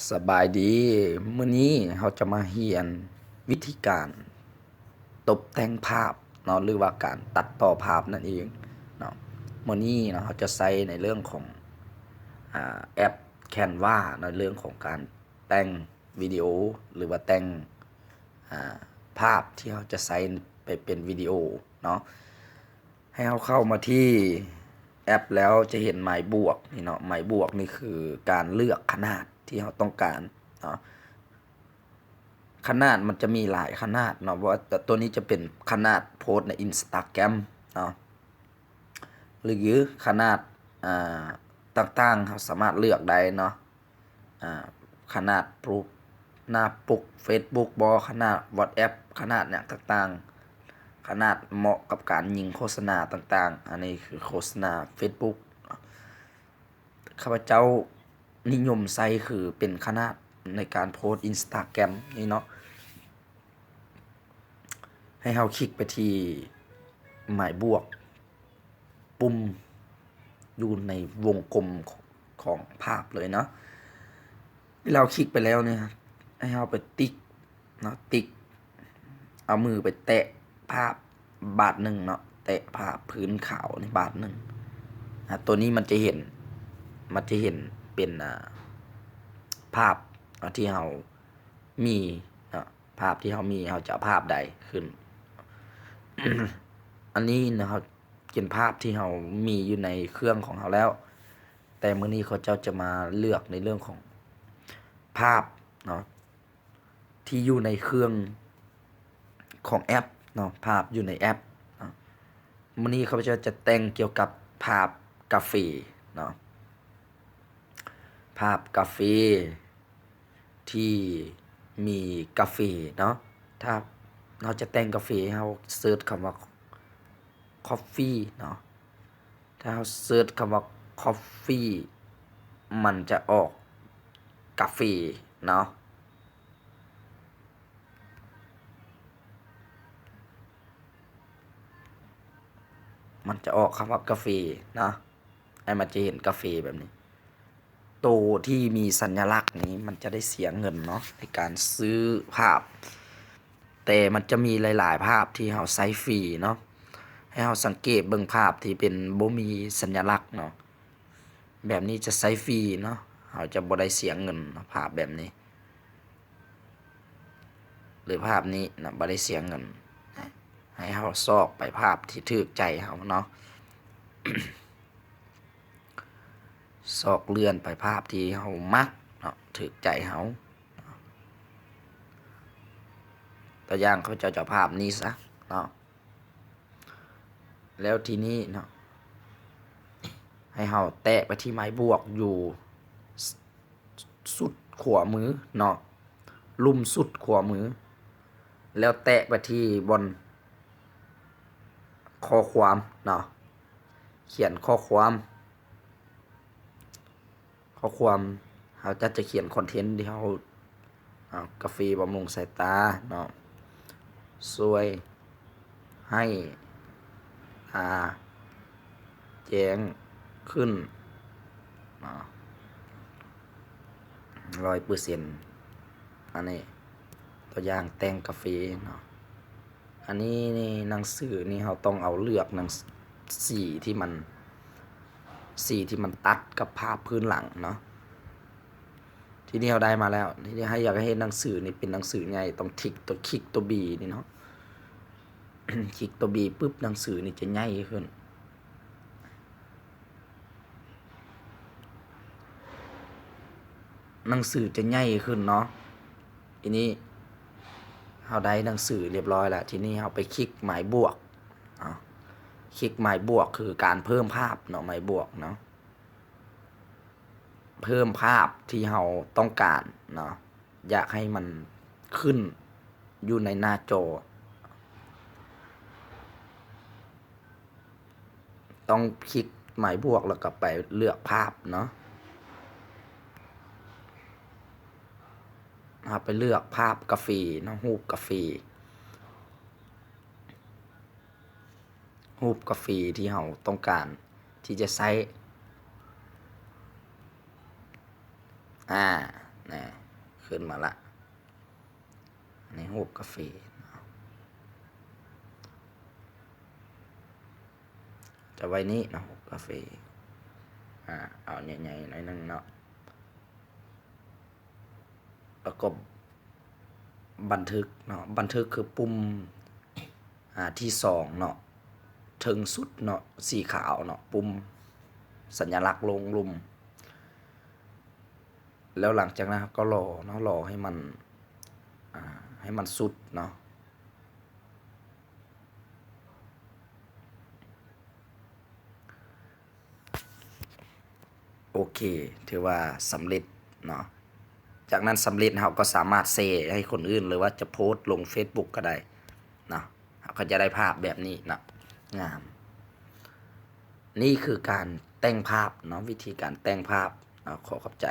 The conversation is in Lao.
ສະບາຍດີ, ມື້ນີ້ເຮົາຈະມາຮຽນວິທີການຕົບແຕ່ງພາບເນາະ ຫຼືວ່າການຕັດຕໍ່ພາບນັ້ນເອງເນາະ. ມື້ນີ້ເນາະ ເຮົາຈະໃຊ້ໃນເລື່ອງຂອງ ອາ ແອັບ Canva ເນາະ ເລື່ອງຂອງການແຕ່ງວິດີໂອ ຫຼືວ່າແຕ່ງ ອາ ພາບທີ່ເຮົາຈະໃຊ້ໄປເປັນວິດີໂອເນາະ. ໃຫ້ເຮົາເຂົ້າມາທີ່ແອັບແລ້ວຈະເຫັນໝາຍບວກນີ້ເນາະ, ໝາຍບວກນີ້ຄືການເລືອກຂະໜາດທີ່ເຮົາຕ້ອງການເນາະ. ຂະໜາດມັນຈະມີຫຼາຍຂະໜາດເນາະ, ວ່າ ແຕ່ຕົວນີ້ຈະເປັນຂະໜາດໂພສໃນ Instagram ເນາະ ຫຼືຂະໜາດ ອາ ຕ່າງໆ ເຮົາສາມາດເລືອກໄດ້ເນາະ. ອາ ຂະໜາດປຸກ ໜ້າປົກ Facebook ບໍ ຂະໜາດ WhatsApp ຂະໜາດຫຍັງຕ່າງໆ ຂະໜາດເໝາະກັບການຍິງໂຄສະນາຕ່າງໆ. ອັນນີ້ຄືໂຄສະນາ Facebook ເນາະ, ຂ້າພະເຈົ້ານິຍົມໃຊ້ຄືເປັນຂະໜາດໃນການໂພສ Instagram ນີ້ເນາະ. ໃຫ້ເຮົາຄລິກໄປທີ່ໝາຍບວກ ປຸ່ມຢູ່ໃນວົງກົມຂອງພາບເລີຍເນາະ. ເວລາເຮົາຄລິກໄປແລ້ວນີ້ ໃຫ້ເຮົາໄປຕິກເນາະ, ຕິກ ເອົາມືໄປແຕະພາບບາດໜຶ່ງເນາະ, ແຕະພາບພື້ນຂາວນີ້ບາດໜຶ່ງ. ອາ ຕົວນີ້ມັນຈະເຫັນ ມັນຈະເຫັນເປັນ ອາ ພາບ ອາ ທີ່ເຮົາມີເນາະ. ພາບທີ່ເຮົາມີ ເຮົາຈະເອົາພາບໃດຂຶ້ນ. ອັນນີ້ເນາະ ເຮົາເປັນພາບທີ່ເຮົາມີຢູ່ໃນເຄື່ອງຂອງເຮົາແລ້ວ, ແຕ່ມື້ນີ້ເຂົາເຈົ້າຈະມາເລືອກໃນເລື່ອງຂອງພາບເນາະ ທີ່ຢູ່ໃນເຄື່ອງຂອງແອັບເນາະ, ພາບຢູ່ໃນແອັບເນາະ. ມື້ນີ້ຂ້າພະເຈົ້າຈະແຕ່ງກ່ຽວກັບພາບກາເຟເນາະ, ພາບກາເຟທີ່ມີກາເຟເນາະ. ຖ້າເຮົາຈະແຕ່ງກາເຟ ເຮົາເສີດຄຳວ່າ coffee ເນາະ. ຖ້າເຮົາເສີດຄຳວ່າ coffee ມັນຈະອອກກາເຟເນາະ. ມັນຈະອອກຄຳວ່າກາເຟເນາະ, ໃຫ້ມັນຈະເຫັນກາເຟແບບນີ້. ໂຕທີ່ມີສັນຍະລັກນີ້ມັນຈະໄດ້ເສຍເງິນເນາະ ໃນການຊື້ພາບ, ແຕ່ມັນຈະມີຫຼາຍໆພາບທີ່ເຮົາໃຊ້ຟຣີເນາະ. ໃຫ້ເຮົາສັງເກດເບິ່ງພາບທີ່ເປັນບໍ່ມີສັນຍະລັກເນາະ, ແບບນີ້ຈະໃຊ້ຟຣີເນາະ, ເຮົາຈະບໍ່ໄດ້ເສຍເງິນເນາະ ພາບແບບນີ້. ຫຼືພາບນີ້ນະ ບໍ່ໄດ້ເສຍເງິນ. ໃຫ້ເຮົາຊອກໄປພາບທີ່ຖືກໃຈເຮົາເນາະ, ຊອກເລື່ອນໄປພາບທີ່ເຮົາມັກເນາະ ຖືກໃຈເຮົາ. ຕົວຢ່າງ ຂ້າພະເຈົ້າຈະເອົາພາບນີ້ຊະເນາະ. ແລ້ວທີນີ້ເນາະ ໃຫ້ເຮົາແຕະໄປທີ່ໝາຍບວກຢູ່ ສຸດຂວາມືເນາະ, ລຸ່ມສຸດຂວາມື, ແລ້ວແຕະໄປທີ່ບ່ອນຂໍ້ຄວາມເນາະ, ຂຽນຂໍ້ຄວາມ, ຂໍ້ຄວາມ ເຮົາຈະ ຈະຂຽນຄອນເທັນທີ່ເຮົາ ອາ ກາເຟບຳລຸງສາຍຕາເນາະ, ຊ່ວຍໃຫ້ຕາແຈ້ງຂຶ້ນເນາະ ຮ້ອຍເປີເຊັນ. ອັນນີ້ຕົວຢ່າງແຕ່ງກາເຟເນາະ. ອັນນີ້ນີ້ ໜັງສືນີ້ເຮົາຕ້ອງເອົາເລືອກໜັງ ສີທີ່ມັນ ສີທີ່ມັນຕັດກັບພາບພື້ນຫຼັງເນາະ. ທີນີ້ເຮົາໄດ້ມາແລ້ວ, ທີນີ້ເຮົາຢາກໃຫ້ໜັງສືນີ້ເປັນໜັງສືໃຫຍ່ ຕ້ອງທິກຕົວ ຄລິກຕົວ B ນີ້ເນາະ, ຄລິກຕົວ B ປຶບ ໜັງສືນີ້ຈະໃຫຍ່ຂຶ້ນ. ໜັງສືຈະໃຫຍ່ຂຶ້ນເນາະ. ທີນີ້ເຮົາໄດ້ໜັງສືຮຽບຮ້ອຍແລ້ວ, ທີນີ້ເຮົາໄປຄລິກໝາຍບວກເນາະ, ຄລິກໝາຍບວກຄືການເພີ່ມພາບເນາະ, ໝາຍບວກເນາະ, ເພີ່ມພາບທີ່ເຮົາຕ້ອງການເນາະ, ຢາກໃຫ້ມັນຂຶ້ນຢູ່ໃນໜ້າຈໍ. ຕ້ອງຄລິກໝາຍບວກ ແລ້ວກໍໄປເລືອກພາບເນາະ, ເຮົາໄປເລືອກພາບກາເຟເນາະ, ຮູບກາເຟ, ຮູບກາເຟທີ່ເຮົາຕ້ອງການທີ່ຈະໃຊ້. ອາ ນະ ຂຶ້ນມາລະ ໃນຮູບກາເຟເນາະ ຈະໄວ້ນີ້ເນາະ ຮູບກາເຟ ອາ ເອົາໃຫຍ່ໆໜ້ອຍໜຶ່ງເນາະ ແລ້ວກໍບັນທຶກເນາະ ບັນທຶກຄືປຸ່ມ ອາ ທີສອງເນາະ ເທິງສຸດເນາະ ສີຂາວເນາະ ປຸ່ມສັນຍະລັກລົງລຸ່ມ ແລ້ວຫຼັງຈາກນັ້ນເຮົາກໍລໍເນາະ ລໍໃຫ້ມັນ ອາ ໃຫ້ມັນສຸດເນາະ. ໂອເຄ ຖືວ່າສຳເລັດເນາະ ຈາກນັ້ນສຳເລັດ ເຮົາກໍສາມາດແຊໃຫ້ຄົນອື່ນ ຫຼືວ່າຈະໂພສລົງເຟສບຸກກໍໄດ້ເນາະ ເຮົາກໍຈະໄດ້ພາບແບບນີ້ເນາະ ງາມ. ນີ້ຄືການແຕ່ງພາບເນາະ ວິທີການແຕ່ງພາບເນາະ ຂໍຂອບໃຈ.